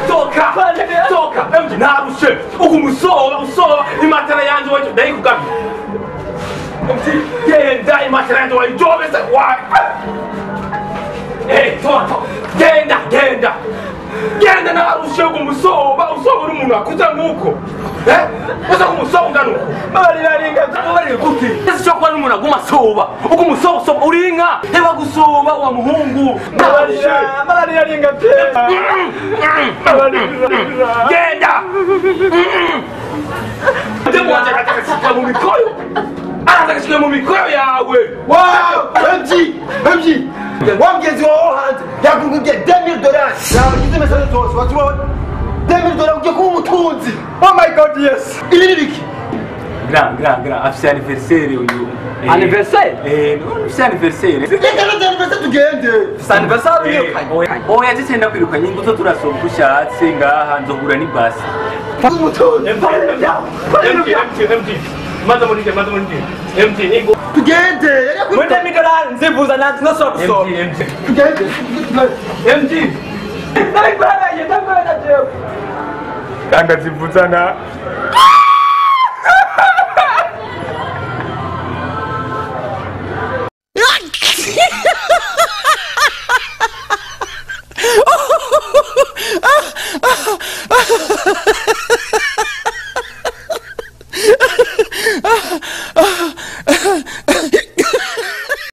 Toka toka MG narushe ukumusoba usoba imatera yanje waje ndayikugabye MG genda imatera yanje wayijobese wa eh toka genda genda genda narushe ukumusoba usoba uri umuntu akuze nkuko eh uza kumusoba ungana uko Mbabarira mbabarira gute ese cyo kuba n'umuntu aguma asoba ukumusoba usoba uri inka eba gusoba wa muhungu mbabarira mbabarira ringa pe mbabarira genda ndemwaje atakashika mu mikoyo atakashika mu mikoyo yawe wow MG MG wa mugenzi wawe hanze yakungubye $2000 yagize message zose watubona $2000 ugiye kuba umutunzi. Oh my god yes. Ibi ni biki? Grand afise anniversaire uyu. Anniversaire? Eh, afise anniversaire. Reka no anniversaire tugende. Afise anniversaire uriyukanye. Oya jese ndakwirukanye ngo turasohoka ushatse ngaha nzohura ni basi. Umutunzi. MG maze muri MG ingo tugende. Muri $2000 nzivuza nanze nosora gusohoka. MG tugende. MG ndabikwereye ndabikwereye jewe. Ndangazivuzana. Ha ha ha ha!